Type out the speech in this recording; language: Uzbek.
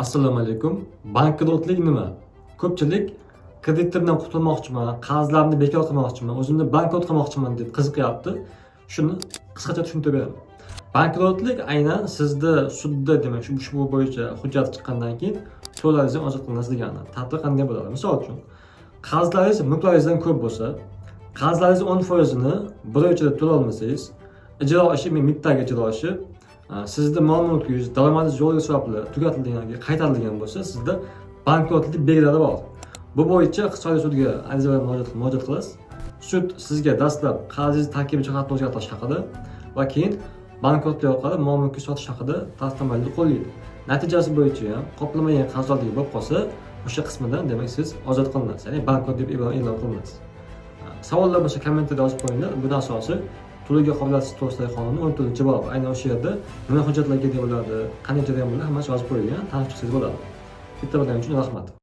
Assalomu alaykum. Bankrotlik nima? Ko'pchilik kreditimdan qutulmoqchiman, qarzlarimni bekor qilmoqchiman, o'zimni bankrot qilmoqchiman deb qiziqyapti. Shuni qisqacha tushuntirib beraman. Bankrotlik aynan sizda sudda, demak, shu bo'yicha hujjat chiqqandan keyin to'laringizni ozod qilinasiz degani. Tartibi qanday bo'ladi? Misol uchun, qarzlaringiz mulklaringizdan ko'p bo'lsa, qarzlaringizni 10%ini bir oy ichida to'lolmasangiz, ijro ishi, MIBdagi ijro ishi sizni mol mulkingiz, daromadingiz yo'qligi sababli tugatilgan yoki qaytarilgan bo'lsa, sizda bankrotlik belgilari bor. Bu bo'yicha iqtisodiy sudga ariza bilan murojaat qilasiz. Sud sizga dastlab qarzingiz tarkibiy jihatini o'zgartirish haqida va keyin bankrotlik orqali mol mulkni sotish haqida tavsiyalarni qo'llaydi. Natijasi bo'yicha ham qoplanmagan qarzdorlik bo'lib qolsa, o'sha qismidan, demak, siz ozod qilinasiz, ya'ni bankrot deb e'lon qilinasiz. Savollar bo'lsa, kommentariyada yozib qo'yinglar. Buni asosi To'lovga qobiliyatsiz to'g'risidagi qonunni 14-bob. Aynan o'sha yerda nima hujjatlar kerak bo'ladi, qanday jarayon bo'ladi, hammasi yozib qo'yilgan, tanishib chiqsangiz bo'ladi. E'tiboringiz uchun rahmat.